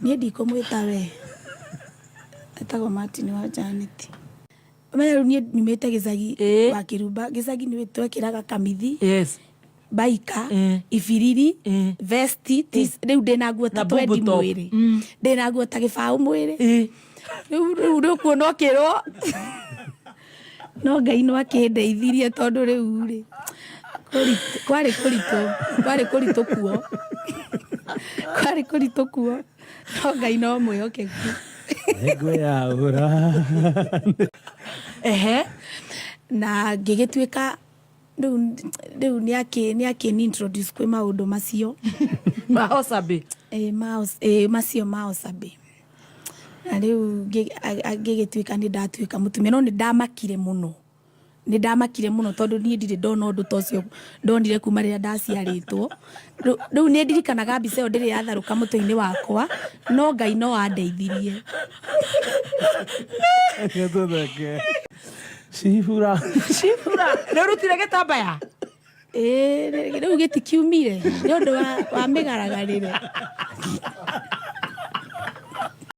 Niĩ ndikũmwĩta we. Etagwo Martin wa Janet. Ũmenye rĩu niĩ nyumĩte gĩcagi wa Kĩrumba. Gĩcagi nĩ twekĩraga kamithi. Yes. Baika, Eh. ibiriri, Eh. vesti, rĩu ndĩna nguo ta Na bumbu twendi top. mwĩrĩ. Ndĩna nguo ta gĩbaũ mwĩrĩ. Ĩĩ. Rĩu rĩu nĩ ũkuona ũkĩrwo. No Ngai no akĩndeithirie tondũ rĩu rĩ, kwarĩ kũritũ, kwarĩ kũritũ kuo. Kwarĩ kũritũ kuo. No Ngai no mwĩhokeku. Nĩngwĩyaũra. Ehe. Na ngĩgĩtuĩka rĩu rĩu nĩ akĩ introduce kwĩ maũndũ macio. Ma Osabe. Ĩ, ma ĩ, macio ma Osabe. Na rĩu ngĩgĩtuĩka nĩ ndatuĩka mũtumia no nĩ ndamakire mũno. Nĩ ndamakire mũno tondũ niĩ ndirĩ ndona ũndũ ta ũcio ndonire kuma rĩrĩa ndaciarĩtwo. Rĩu nĩ ndirikanaga mbica ĩyo ndĩrĩ yatharũka mũtwe-inĩ wakwa, no Ngai no andeithirie. Reke tũtheke. Cibura. Cibura. Nĩ ũrutire gĩtambaya? Ĩĩ, rĩu gĩtikiumire nĩ ũndũ wa mĩgaragarĩre.